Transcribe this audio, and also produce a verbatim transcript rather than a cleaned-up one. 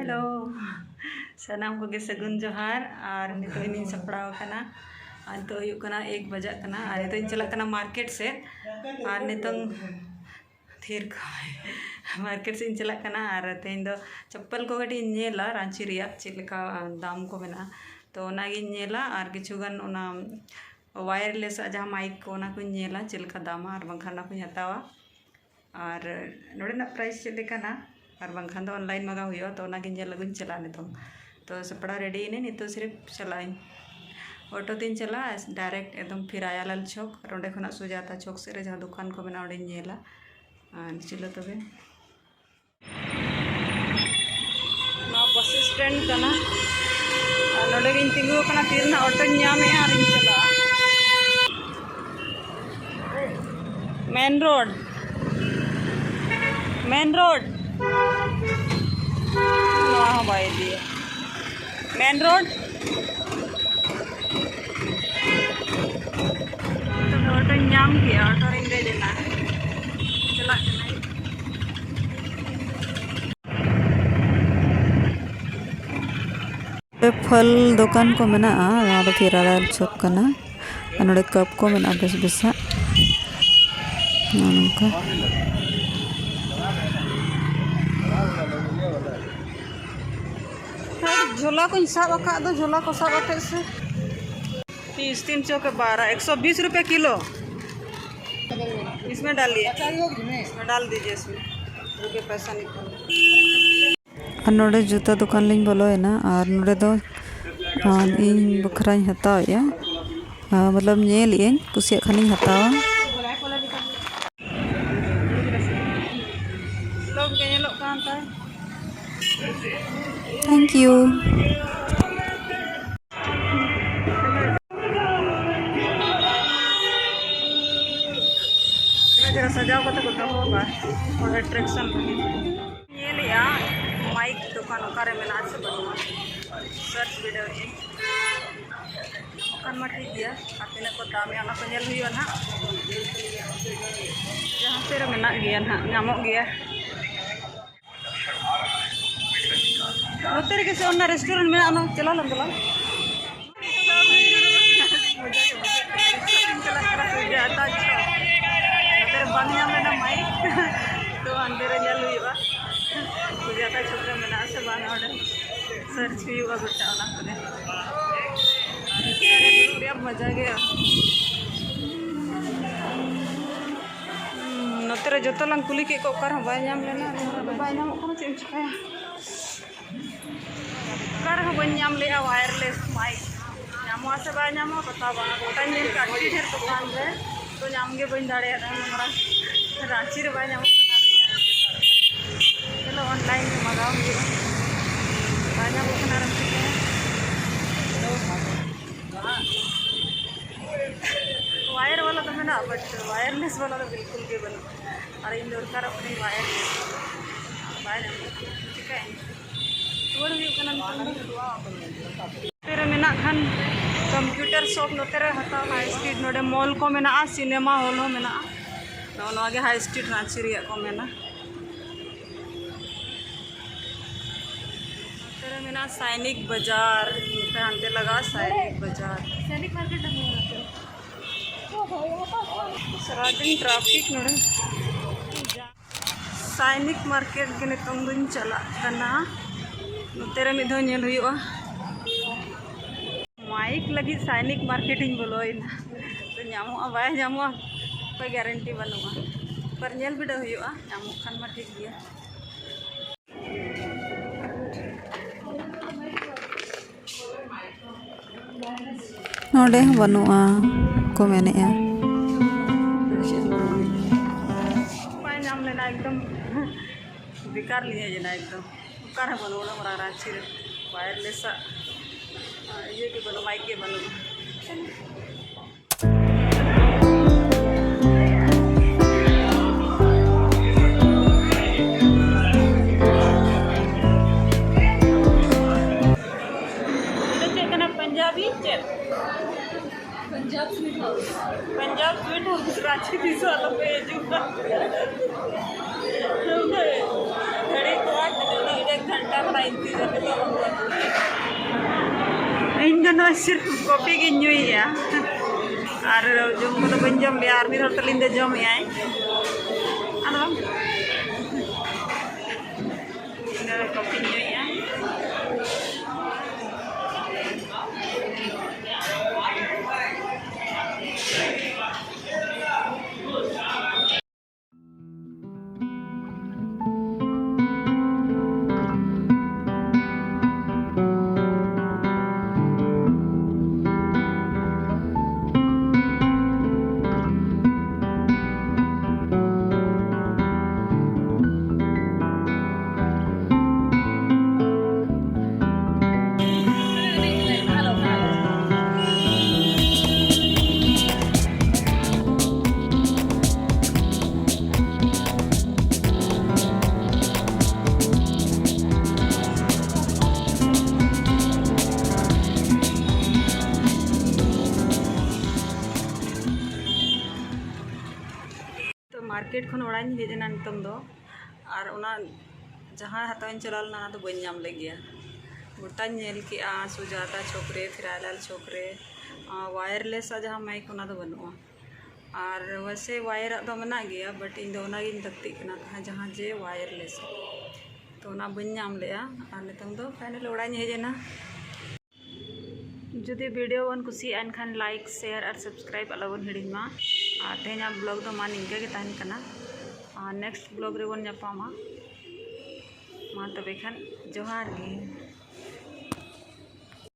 Hello, ᱥᱟᱱᱟᱢ ᱠᱚᱜᱮ ᱥᱟᱹᱜᱩᱱ ᱡᱚᱦᱟᱨ᱾ ᱟᱨ ᱱᱤᱛᱚᱜ ᱤᱧᱤᱧ ᱥᱟᱯᱲᱟᱣ ᱟᱠᱟᱱᱟ᱾ ᱟᱨ ᱱᱤᱛᱚᱜ ᱦᱩᱭᱩᱜ ᱠᱟᱱᱟ ᱮᱠ ᱵᱟᱡᱟᱜ ᱠᱟᱱᱟ᱾ ᱟᱨ ᱱᱤᱛᱚᱜ ᱤᱧ ᱪᱟᱞᱟᱜ ᱠᱟᱱᱟ ᱢᱟᱨᱠᱮᱴ ᱥᱮᱫ᱾ ᱟᱨ ᱱᱤᱛᱚᱝ ᱛᱷᱤᱨ ᱠᱚᱜ ᱢᱮ᱾ ᱢᱟᱨᱠᱮᱴ ᱥᱮᱫ ᱤᱧ ᱪᱟᱞᱟᱜ ᱠᱟᱱᱟ᱾ ᱟᱨ ᱛᱮᱦᱮᱧ ᱫᱚ ᱪᱟᱯᱯᱟᱞ ᱠᱚ ᱠᱟᱹᱴᱤᱡ ᱤᱧ ᱧᱮᱞᱟ, ᱨᱟᱸᱪᱤ ᱨᱮᱭᱟᱜ ᱪᱮᱫ ᱞᱮᱠᱟ ᱫᱟᱢ ᱠᱚ ᱢᱮᱱᱟᱜᱼᱟ᱾ ᱛᱚ ᱚᱱᱟᱜᱤᱧ ᱧᱮᱞᱟ᱾ ᱟᱨ ᱠᱤᱪᱷᱩ ᱜᱟᱱ ᱚᱱᱟ ᱣᱟᱭᱟᱨᱞᱮᱥ ᱟᱜ ᱡᱟᱦᱟᱸ ᱢᱟᱭᱤᱠ ᱠᱚ, ᱚᱱᱟ ᱠᱚᱧ ᱧᱮᱞᱟ ᱪᱮᱫ ᱞᱮᱠᱟ ᱫᱟᱢᱟ, ᱟᱨ ᱵᱟᱝᱠᱷᱟᱱ ᱚᱱᱟ ᱠᱚᱧ ᱦᱟᱛᱟᱣᱟ᱾ ᱟᱨ ᱱᱚᱰᱮᱱᱟᱜ ᱯᱨᱟᱭᱤᱥ ᱪᱮᱫ ᱞᱮᱠᱟᱱᱟ, ᱟᱨ ᱵᱟᱝᱠᱷᱟᱱ ᱫᱚ ᱚᱱᱞᱟᱭᱤᱱ ᱢᱟᱜᱟᱣ ᱦᱩᱭᱩᱜᱼᱟ᱾ ᱛᱚ ᱚᱱᱟᱜᱮ ᱧᱮᱞ ᱟᱹᱜᱩᱧ ᱪᱟᱞᱟᱜᱼᱟ ᱱᱤᱛᱚᱝ᱾ ᱛᱚ ᱥᱟᱯᱲᱟᱣ ᱨᱮᱰᱤ ᱤᱱᱟᱹᱧ, ᱱᱤᱛᱚᱜ ᱥᱤᱨᱤᱯ ᱪᱟᱞᱟᱜ ᱟᱹᱧ᱾ ᱚᱴᱳ ᱛᱤᱧ ᱪᱟᱞᱟᱜᱼᱟ ᱰᱟᱭᱨᱮᱠᱴ ᱮᱠᱫᱚᱢ ᱯᱷᱤᱨ ᱟᱭᱟᱞᱟᱞ ᱪᱷᱚᱠ, ᱟᱨ ᱚᱸᱰᱮ ᱠᱷᱚᱱᱟᱜ ᱥᱩᱡᱟᱛᱟ ᱪᱷᱚᱠ ᱥᱮᱫ ᱨᱮ ᱡᱟᱦᱟᱸ ᱫᱚᱠᱟᱱ ᱠᱚ ᱢᱮᱱᱟᱜᱼᱟ, ᱚᱸᱰᱮᱧ ᱧᱮᱞᱟ᱾ ᱟᱨ ᱪᱚᱞᱚ ᱛᱚᱵᱮ᱾ ᱱᱚᱣᱟ ᱵᱟᱥ ᱥᱴᱮᱱᱰ ᱠᱟᱱᱟ᱾ ᱟᱨ ᱱᱚᱰᱮ ᱜᱤᱧ ᱛᱤᱸᱜᱩ ᱟᱠᱟᱱᱟ, ᱛᱤᱨᱮ ᱱᱟᱦᱟᱜ ᱚᱴᱳᱧ ᱧᱟᱢᱮᱜᱼᱟ ᱟᱨᱤᱧ ᱪᱟᱞᱟᱜᱼᱟ᱾ ᱢᱮᱱ ᱨᱳᱰ, ᱢᱮᱱ ᱨᱳᱰ᱾ ᱱᱚᱣᱟ ᱦᱚᱸ ᱵᱟᱭ ᱤᱫᱤᱭᱟ᱾ ᱢᱮᱱ ᱨᱳᱰ᱾ ᱱᱤᱛᱚᱜ ᱫᱚ ᱚᱴᱳᱧ ᱧᱟᱢ ᱠᱮᱜᱼᱟ, ᱚᱴᱳ ᱨᱤᱧ ᱫᱮᱡ ᱮᱱᱟ᱾ ᱪᱟᱞᱟᱜ ᱠᱟᱹᱱᱟᱹᱧ᱾ ᱯᱷᱚᱞ ᱫᱚᱠᱟᱱ ᱠᱚ ᱢᱮᱱᱟᱜᱼᱟ᱾ ᱱᱚᱣᱟ ᱫᱚ ᱯᱷᱮᱨᱟᱞᱟᱞ ᱪᱚᱠ ᱠᱟᱱᱟ᱾ ᱟᱨ ᱱᱚᱰᱮ ᱠᱟᱯ ᱠᱚ ᱢᱮᱱᱟᱜᱼᱟ ᱵᱮᱥ ᱵᱮᱥᱟᱜ, ᱱᱚᱜᱼᱚ ᱱᱚᱝᱠᱟ᱾ ᱡᱷᱚᱞᱟ ᱠᱚᱧ ᱥᱟᱵ ᱟᱠᱟᱫ ᱫᱚ, ᱡᱷᱚᱞᱟ ᱠᱚ ᱥᱟᱵ ᱟᱛᱮᱫ ᱥᱮ᱾ तीस, तीन चौके बारह, एक सौ बीस रुपये किलो। इसमें डालिए, इसमें डाल दीजिए, इसमें रुपये पैसा निकालो। ᱟᱨ ᱱᱚᱰᱮ ᱡᱩᱛᱟᱹ ᱫᱚᱠᱟᱱ ᱞᱤᱧ ᱵᱚᱞᱚᱭᱮᱱᱟ᱾ ᱟᱨ ᱱᱚᱰᱮ ᱫᱚ, ᱟᱨ ᱤᱧ ᱵᱟᱠᱷᱨᱟᱧ ᱦᱟᱛᱟᱣᱮᱜᱼᱟ᱾ ᱟᱨ ᱢᱚᱛᱞᱚᱵ ᱧᱮᱞᱮᱜᱼᱟᱹᱧ, ᱠᱩᱥᱤᱭᱟᱜ ᱠᱷᱟᱱᱤᱧ ᱦᱟᱛᱟᱣᱟ᱾ ᱞᱚᱵ ᱜᱮ ᱧᱮᱞᱚᱜ ᱠᱟᱱ ᱛᱟᱭ᱾ Thank you. ᱛᱤᱱᱟᱹᱜ ᱪᱮᱦᱨᱟ ᱥᱟᱡᱟᱣ ᱠᱟᱛᱮ ᱠᱚ ᱫᱚᱦᱚ ᱠᱟᱜᱼᱟ, ᱦᱚᱲ attraction ᱞᱟᱹᱜᱤᱫ᱾ ᱧᱮᱞᱮᱜᱼᱟ ᱢᱟᱭᱤᱠ ᱫᱚᱠᱟᱱ ᱚᱠᱟᱨᱮ ᱢᱮᱱᱟᱜᱼᱟ ᱥᱮ ᱵᱟᱹᱱᱩᱜᱼᱟ, search ᱵᱤᱰᱟᱹᱣᱮᱜᱼᱟᱹᱧ᱾ ᱚᱱᱠᱟᱱ ᱢᱟ ᱴᱷᱤᱠ ᱜᱮᱭᱟ, ᱟᱨ ᱛᱤᱱᱟᱹᱜ ᱠᱚ ᱫᱟᱢᱮᱜᱼᱟ ᱚᱱᱟ ᱠᱚ ᱧᱮᱞ ᱦᱩᱭᱩᱜᱼᱟ ᱱᱟᱦᱟᱜ᱾ ᱡᱟᱦᱟᱸ ᱥᱮᱫ ᱨᱮ ᱢᱮᱱᱟᱜ ᱜᱮᱭᱟ ᱱᱟᱦᱟᱜ, ᱧᱟᱢᱚᱜ ᱜᱮᱭᱟ᱾ ᱱᱚᱛᱮ ᱨᱮᱜᱮ ᱥᱮ ᱚᱱᱟ ᱨᱮᱥᱴᱩᱨᱮᱱᱴ ᱢᱮᱱᱟᱜᱼᱟ, ᱚᱱᱟ ᱪᱟᱞᱟᱣ ᱞᱮᱱ ᱜᱮᱞᱟᱝ᱾ ᱱᱚᱛᱮ ᱨᱮ ᱵᱟᱝ ᱧᱟᱢ ᱞᱮᱱᱟ ᱢᱟᱭᱤᱠ, ᱛᱚ ᱦᱟᱸᱰᱮ ᱨᱮ ᱧᱮᱞ ᱦᱩᱭᱩᱜᱼᱟ ᱥᱩᱡᱟᱛᱟ ᱪᱷᱚᱠ ᱨᱮ ᱢᱮᱱᱟᱜᱼᱟ ᱥᱮ ᱵᱟᱝ, ᱚᱸᱰᱮ ᱥᱟᱨᱪ ᱦᱩᱭᱩᱜᱼᱟ ᱜᱚᱴᱟ ᱚᱱᱟ ᱠᱚᱨᱮ᱾ ᱱᱚᱛᱮ ᱨᱮ ᱫᱩᱲᱩᱵ ᱨᱮᱭᱟᱜ ᱢᱚᱡᱟ ᱜᱮ᱾ ᱦᱩᱸ, ᱱᱚᱛᱮ ᱨᱮ ᱡᱚᱛᱚ ᱞᱟᱝ ᱠᱩᱞᱤ ᱠᱮᱫ ᱠᱚᱣᱟ, ᱚᱠᱟ ᱨᱮᱦᱚᱸ ᱵᱟᱭ ᱧᱟᱢ ᱞᱮᱱᱟ᱾ ᱱᱚᱣᱟ ᱫᱚ ᱵᱟᱭ ᱧᱟᱢᱚᱜ ᱠᱟᱱᱟ, ᱪᱮᱫ ᱮᱢ ᱪᱤᱠᱟᱹᱭᱟ? ᱚᱠᱟ ᱨᱮᱦᱚᱸ ᱵᱟᱹᱧ ᱧᱟᱢ ᱞᱮᱜᱼᱟ wireless mic᱾ ᱧᱟᱢᱚᱜᱼᱟ ᱥᱮ ᱵᱟᱭ ᱧᱟᱢᱚᱜᱼᱟ, ᱯᱟᱛᱟ ᱵᱟᱝ᱾ ᱜᱚᱴᱟᱧ ᱧᱮᱞ ᱠᱟᱜ ᱟᱹᱰᱤ ᱰᱷᱮᱨ ᱫᱚᱠᱟᱱ ᱨᱮ, ᱛᱚ ᱧᱟᱢ ᱜᱮ ᱵᱟᱹᱧ ᱫᱟᱲᱮᱭᱟᱫᱟ᱾ ᱱᱚᱣᱟ ᱨᱟᱸᱪᱤ ᱨᱮ ᱵᱟᱭ ᱧᱟᱢᱚᱜ ᱠᱟᱱᱟ᱾ ᱪᱚᱞᱚ, online ᱨᱮ ᱢᱟᱜᱟᱣ ᱦᱩᱭᱩᱜᱼᱟ᱾ ᱵᱟᱭ ᱧᱟᱢᱚᱜ ᱠᱟᱱᱟ ᱨᱟᱸᱪᱤ ᱨᱮ᱾ Wire ᱵᱟᱞᱟ ᱫᱚ ᱢᱮᱱᱟᱜᱼᱟ, but wireless ᱵᱟᱞᱟ ᱫᱚ ᱵᱤᱞᱠᱩᱞ ᱜᱮ ᱵᱟᱹᱱᱩᱜᱼᱟ᱾ ᱟᱨ ᱤᱧ ᱫᱚᱨᱠᱟᱨᱚᱜ ᱠᱟᱹᱱᱟᱹᱧ wireless, ᱵᱟᱭ ᱧᱟᱢᱚᱜ ᱠᱟᱱᱟ, ᱪᱤᱠᱟᱹᱭᱟᱹᱧ? ᱨᱩᱣᱟᱹᱲ ᱦᱩᱭᱩᱜ ᱠᱟᱱᱟ ᱱᱤᱛᱚᱝ ᱫᱚ᱾ ᱱᱚᱛᱮ ᱨᱮ ᱢᱮᱱᱟᱜ ᱠᱷᱟᱱ computer shop, ᱱᱚᱛᱮ ᱨᱮ ᱦᱟᱛᱟᱣ high street, ᱱᱚᱰᱮ mall ᱠᱚ ᱢᱮᱱᱟᱜᱼᱟ, cinema hall ᱦᱚᱸ ᱢᱮᱱᱟᱜᱼᱟ᱾ ᱱᱚᱜᱼᱚ ᱱᱚᱣᱟ ᱜᱮ high street ᱨᱟᱸᱪᱤ ᱨᱮᱭᱟᱜ ᱠᱚ ᱢᱮᱱᱟ᱾ ᱱᱚᱛᱮ ᱨᱮ ᱢᱮᱱᱟᱜᱼᱟ ᱥᱟᱭᱱᱤᱠ ᱵᱟᱡᱟᱨ, ᱱᱚᱛᱮ ᱦᱟᱱᱛᱮ ᱞᱟᱜᱟᱜᱼᱟ ᱥᱟᱭᱱᱤᱠ ᱵᱟᱡᱟᱨ᱾ ᱥᱟᱭᱱᱤᱠ market ᱫᱚ ᱢᱮᱱᱟᱜᱼᱟ᱾ ᱥᱟᱨᱟᱫᱤᱱ traffic ᱱᱚᱰᱮ᱾ ᱥᱟᱭᱱᱤᱠ market ᱜᱮ ᱱᱤᱛᱚᱝ ᱫᱚᱧ ᱪᱟᱞᱟᱜ ᱠᱟᱱᱟ᱾ ᱱᱚᱛᱮ ᱨᱮ ᱢᱤᱫ ᱫᱷᱟᱣ ᱧᱮᱞ ᱦᱩᱭᱩᱜᱼᱟ᱾ ᱢᱟᱭᱤᱠ ᱞᱟᱹᱜᱤᱫ ᱥᱟᱭᱱᱤᱠ market ᱤᱧ ᱵᱚᱞᱚᱭᱮᱱᱟ᱾ ᱛᱚ ᱧᱟᱢᱚᱜᱼᱟ ᱵᱟᱭ ᱧᱟᱢᱚᱜᱼᱟ, ᱚᱠᱚᱭ guarantee ᱵᱟᱹᱱᱩᱜᱼᱟ᱾ ᱯᱟᱨ ᱧᱮᱞ ᱵᱤᱰᱟᱹᱣ ᱦᱩᱭᱩᱜᱼᱟ, ᱧᱟᱢᱚᱜ ᱠᱷᱟᱱ ᱢᱟ ᱴᱷᱤᱠ ᱜᱮᱭᱟ᱾ ᱱᱚᱰᱮ ᱦᱚᱸ ᱵᱟᱹᱱᱩᱜᱼᱟ ᱠᱚ ᱢᱮᱱᱮᱫᱼᱟ᱾ ᱵᱟᱭ ᱧᱟᱢ ᱞᱮᱱᱟ, ᱮᱠᱫᱚᱢ ᱵᱮᱠᱟᱨ ᱞᱤᱧ ᱦᱮᱡ ᱮᱱᱟ ᱮᱠᱫᱚᱢ᱾ ᱚᱠᱟ ᱨᱮᱦᱚᱸ ᱵᱟᱹᱱᱩᱜᱼᱟ, ᱩᱱᱟᱹᱜ ᱢᱟᱨᱟᱝ ᱨᱟᱸᱪᱤ ᱨᱮ wireless ᱟᱜ ᱤᱭᱟᱹ ᱜᱮ ᱵᱟᱹᱱᱩᱜᱼᱟ, ᱢᱟᱭᱤᱠ ᱜᱮ ᱵᱟᱹᱱᱩᱜᱼᱟ᱾ ᱱᱚᱰᱮ ᱪᱮᱫ ᱠᱟᱱᱟ? ᱯᱟᱧᱡᱟᱵᱤ ᱪᱮᱫ? Punjab sweet house. Punjab sweet house, Ranchi ᱛᱤᱥ ᱦᱚᱸ ᱟᱞᱚᱯᱮ ᱦᱤᱡᱩᱜᱼᱟ᱾ ᱜᱷᱟᱹᱲᱤ ᱠᱚ ᱟᱨ ᱛᱤᱱᱟᱹᱜ ᱰᱮᱲ ᱜᱷᱚᱱᱴᱟ ᱠᱷᱚᱱᱟᱜ ᱤᱧ ᱫᱚ ᱱᱚᱣᱟ ᱥᱤᱨᱯ ᱠᱚᱯᱷᱤ ᱜᱤᱧ ᱧᱩᱭᱮᱫᱼᱟ, ᱟᱨ ᱡᱚᱢ ᱠᱚᱫᱚ ᱵᱟᱹᱧ ᱡᱚᱢ ᱞᱮᱜᱼᱟ, ᱟᱨ ᱢᱤᱫ ᱦᱚᱲ ᱛᱟᱹᱞᱤᱧ ᱫᱚ ᱡᱚᱢᱮᱜᱼᱟᱭ᱾ ᱟᱫᱚ ᱤᱧ ᱫᱚ ᱠᱚᱯᱷᱤᱧ ᱧᱩᱭᱮᱫᱼᱟ᱾ ᱛᱚ, ᱢᱟᱨᱠᱮᱴ ᱠᱷᱚᱱ ᱚᱲᱟᱜ ᱤᱧ ᱦᱮᱡ ᱮᱱᱟ ᱱᱤᱛᱚᱝ ᱫᱚ, ᱟᱨ ᱚᱱᱟ ᱡᱟᱦᱟᱸ ᱦᱟᱛᱟᱣ ᱤᱧ ᱪᱟᱞᱟᱣ ᱞᱮᱱᱟ, ᱚᱱᱟ ᱫᱚ ᱵᱟᱹᱧ ᱧᱟᱢ ᱞᱮᱫ ᱜᱮᱭᱟ᱾ ᱜᱚᱴᱟᱧ ᱧᱮᱞ ᱠᱮᱜᱼᱟ, ᱥᱩᱡᱟᱛᱟ ᱪᱚᱠ ᱨᱮ, ᱯᱷᱮᱨᱟᱭᱞᱟᱞ ᱪᱚᱠ ᱨᱮ, ᱟᱨ ᱣᱟᱭᱟᱨᱞᱮᱥ ᱟᱜ ᱡᱟᱦᱟᱸ ᱢᱟᱭᱤᱠ, ᱚᱱᱟ ᱫᱚ ᱵᱟᱹᱱᱩᱜᱼᱟ᱾ ᱟᱨ ᱣᱮᱥᱮ ᱣᱟᱭᱟᱨᱟᱜ ᱫᱚ ᱢᱮᱱᱟᱜ ᱜᱮᱭᱟ, but ᱤᱧ ᱫᱚ ᱚᱱᱟᱜᱤᱧ ᱞᱟᱹᱠᱛᱤᱜ ᱠᱟᱱᱟ ᱛᱟᱦᱮᱸᱫ, ᱡᱟᱦᱟᱸ ᱡᱮ ᱣᱟᱭᱟᱨᱞᱮᱥ᱾ ᱛᱚ ᱚᱱᱟ ᱵᱟᱹᱧ ᱧᱟᱢ ᱞᱮᱜᱼᱟ, ᱟᱨ ᱱᱤᱛᱚᱝ ᱫᱚ ᱯᱷᱟᱭᱱᱟᱞ ᱚᱲᱟᱜ ᱤᱧ ᱦᱮᱡ ᱮᱱᱟ᱾ ᱡᱩᱫᱤ ᱵᱷᱤᱰᱤᱭᱳ ᱵᱚᱱ ᱠᱩᱥᱤᱭᱟᱜᱼᱟ, ᱮᱱᱠᱷᱟᱱ ᱞᱟᱭᱤᱠ, ᱥᱮᱭᱟᱨ ᱟᱨ ᱥᱟᱵᱥᱠᱨᱟᱭᱤᱵ ᱟᱞᱚ ᱵᱚᱱ ᱦᱤᱲᱤᱧ ᱢᱟ᱾ ᱟᱨ ᱛᱮᱦᱮᱧᱟᱜ ᱵᱞᱚᱜ ᱫᱚ ᱢᱟ ᱱᱤᱝᱠᱟᱹ ᱜᱮ ᱛᱟᱦᱮᱱ ᱠᱟᱱᱟ᱾ ᱟᱨ ᱱᱮᱠᱥᱴ ᱵᱞᱚᱜ ᱨᱮᱵᱚᱱ ᱧᱟᱯᱟᱢᱟ᱾ ᱢᱟ ᱛᱚᱵᱮ ᱠᱷᱟᱱ ᱡᱚᱦᱟᱨ ᱜᱮ᱾